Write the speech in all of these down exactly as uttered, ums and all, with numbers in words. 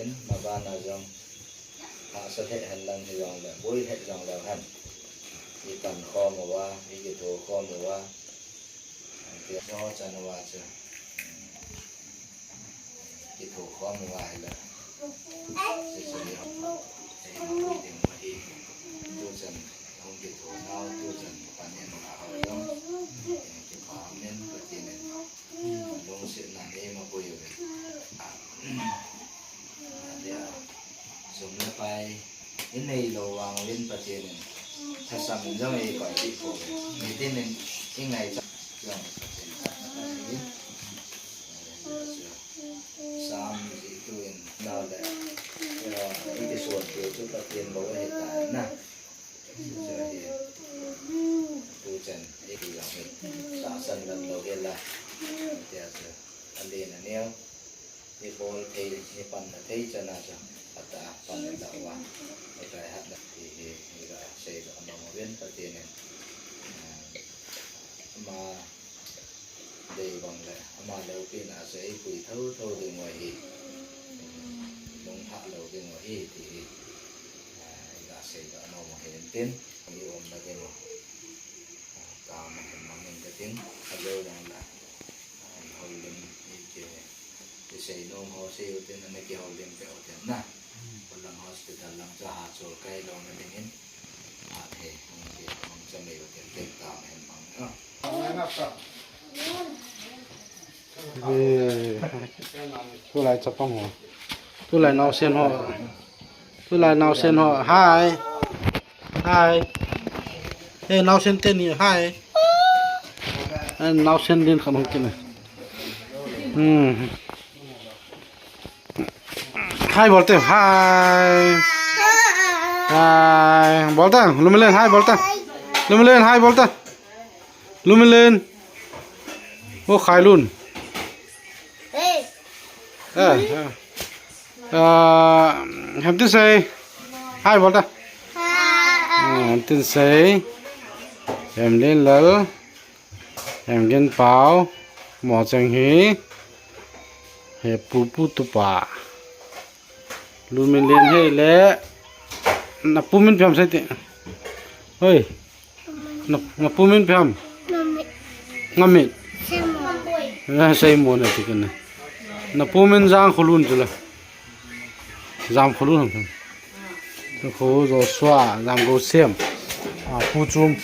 Mabana jong hahsa lheh hen lang hijongle, boi lheh jongleu hen, ipan khom uva, ikitho khom uva, tia jo chan uva chu kitho khom uva hile, hiche chu eima pui ding uva hi. Tuchan hung kitho nau, tuchan pan in la ho jong, kipa umin, Pathen in lungsetna neima pui uvin. Adia, sum le pai inei lou vang uvin Pathen in thasam in jong eikoi deh pouve. Nitin in ingaichat jong Pathen in thasam in, Sam jihtu in nau le, ikisonpiu chu Pathen bou ahitai na. Hiche hi tuchan eiti jong hi tahsan lam lou hel a, tia chu alen aneo, ibol thei, ipanna thei chan a chu atah a pan itah uva, ikai hatna ti hi iga seidoh nom uvin Pathen in, ah, ama dei bang le ama loupina chu eipui thouthou ding u ahi, lunghah lou ding u ahi ti hi, ah, iga seidoh nom u hintin, iumna ding u, ah, kam ahin mang in katin, ajou jong le, ah, houlim, ike, isei nom ho sei utin, ana kihoulim peh utin na. Khullen hospital lang chu hachol kai louna dingin, athei hung kit mang cha mei utin, tek tam ahin mang a. Tulai chapang ho. Tulai naosen ho. Tulai naosen ho. Hi. Hi. Hey, naosen teni. Hi. Eh, naosen din khat hung kit na. Hmm. Hi bol te, hi. Hi. Bol te, Lumilen, hi bol te. Lumilen, hi bol te. Lumilen. O Khailun. Eh, eh. Ah, Hemtinsei. Hi bol te. Ah, Hemtinsei. Hemlinlal. Hemgenpao, Mochenghi, he Pupu tupa. Lumilen hei le, na pu min ipi ham sei te. Oi, na, na pu min ipi ham? Ngamit. Ngamit. Seimon. Eh, Seimon ati kit na. Na pu min Jangkholun chu le. Jamkholun ham. Khu Joshua, Jamgousem. Ah, Pu Chum.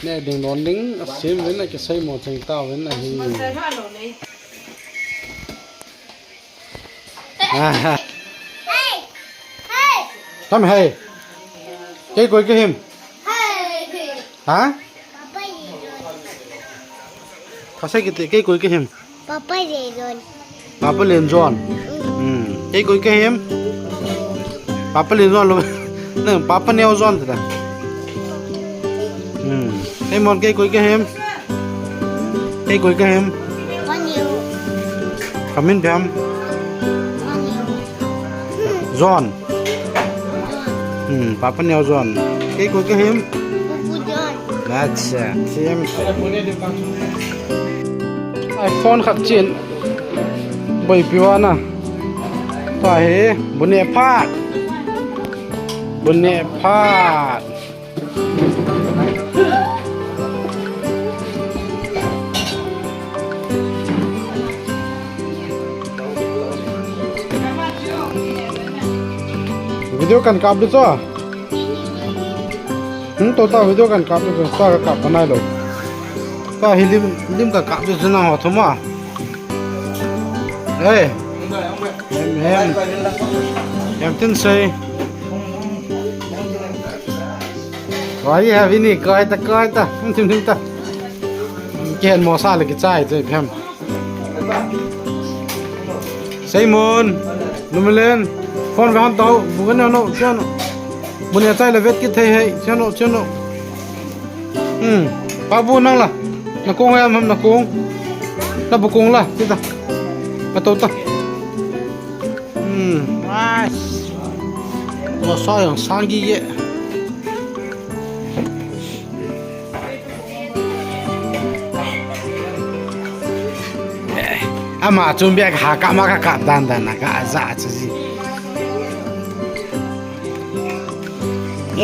Ne ding don ding, a sim vin a kisei mo cheng ta vin a hi. Tam hei. Kei koi ka him. Ha? Thase kiti, kei koi ka him. Papa Len John. Papa Len John. Hmm. Kei koi ka him. Papa Len John lo. Nang Papa Neo John ta. Hmm. Kei mon kei koi ka him. Kei koi ka him. Papa Neo. Ka min ipi ham. Papa Neo. John. Hmm, Papa Neo John. Kei koi ka him. Pupu John. Acha, sim. iPhone khat chin. Boipi vana. Tua hi, bu neh phat. Bu neh phat. Video kan kap ding chu. Hmm, to ta video kan kap ding chu. Ta ka kap pa nai lou. Ta hi lim, lim ka kap ding chu nang ho thum a. Hey. Hem, hem. Hemtinsei. Koi e, Vinny, koi ta, koi ta. Hum, thim, thim ta. Kihen mo sa le kichai, chai phem. Simon, Lumilen, phone ve hon tao, bu kan no, no, chano. Bu ne chai le vet kit thei hei, chano, chano. Hmm, pa bu nang la. Na kong em ham na kong. Na bu kong la, ti ta. Ka to ta. Hmm, nice. Mo sa yang sang gi ye. Ama chun bia ka kap ma ka kap dan dan na ka aja chu ji.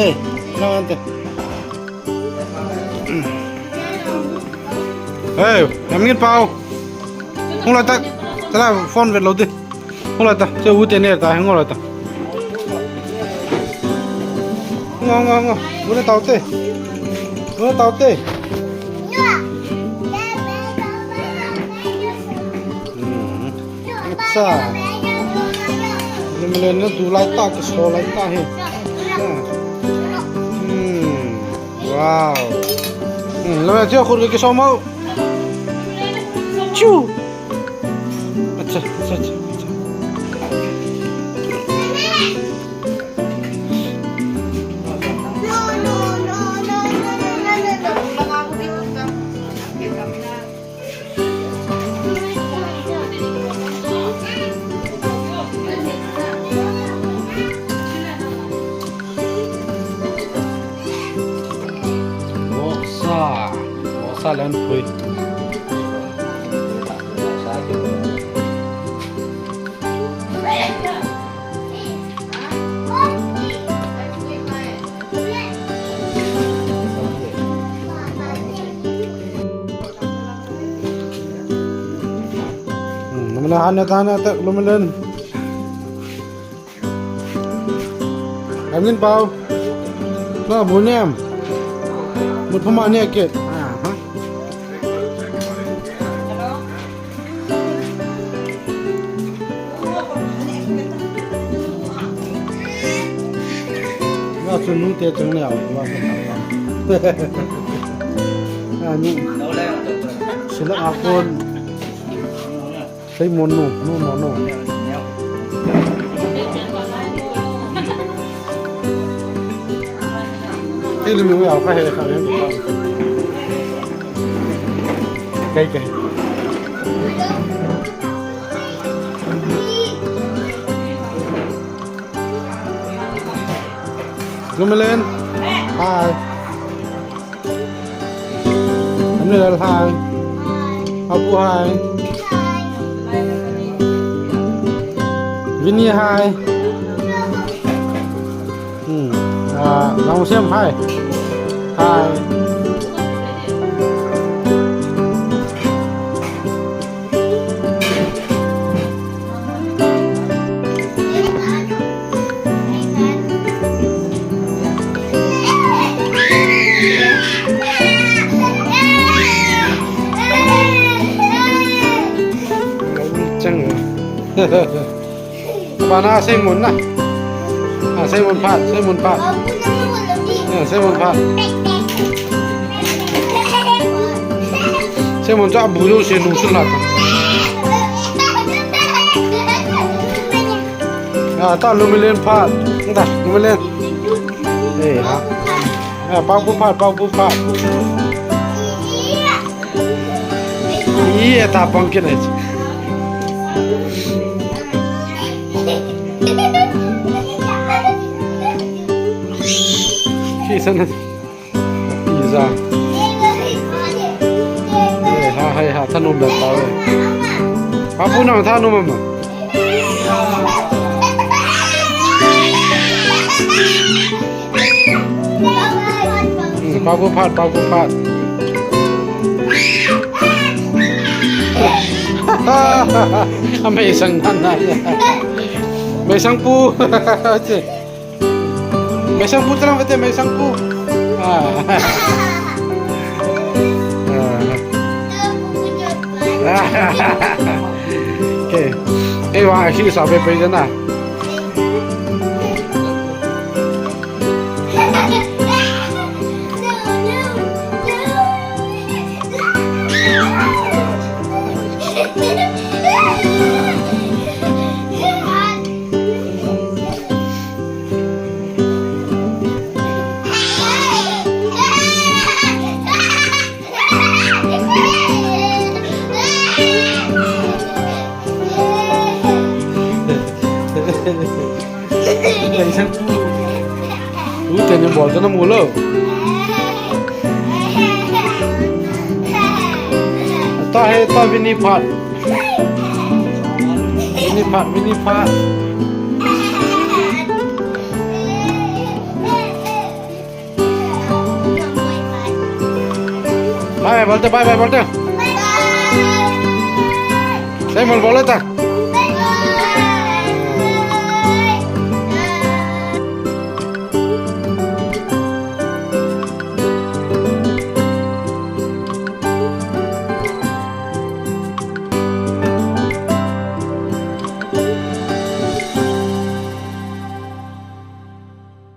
Eh, no ante. Hey, Namgin Pau. Hung la ta. Tala phone vet lo di. Hung la ta. Che u te ne ta, hung la ta. Ngo, ngo, ngo. Ure tau te. Ure tau te. Hmm. Acha. Lim le na du lai ta, kiso lai ta he. Hmm. Wow. Hmm, lo ya, che khut kiso mo. Chu. Acha, acha, acha, acha. Voksa, voksa len phui. Hmm, namna hane tane tak Lumilen. Namgin Pau. Na bu nem. Mut phama ne ke. Aha. Na chu nu te chung ne au. A nu. Sila a kon. Sei mon nu, nu mo nu. Sei lu mi au kha he kha he. Kai kai. Lumilen. Hi. Amni lal hi. Apu hi. Vini hi. Hmm. Ah, Nong Siam hi. Hi. Chang. Bana sei mun na. Ah, sei mun phat, sei mun phat. Ah, sei mun phat. Sei mun chu abu jouse lungsun la ta. Ah, ta Lumilen phat. Ta Lumilen. Eh, ha. Ah, Pau Pu phat, Pau Pu phat. Ih, eta pang kit nai. Ki san. Iza. Eh, ha, hai, ha, thanom dan tao. Pau Pu nang thanom mama. Hmm, Pau Pu phat, Pau Pu phat. Amei sang nan nan. Mei sang pu. Mei sang pu talang vete, mei sang pu. Ah. Ah. Okay. Ei, wa, si sa pe pe na. Tute ni bol chu namu lou. Tua hi, tua Winnie phat. Winnie phat, Winnie phat. Bye bye bol te, bye bye bol te. Simon bol ta.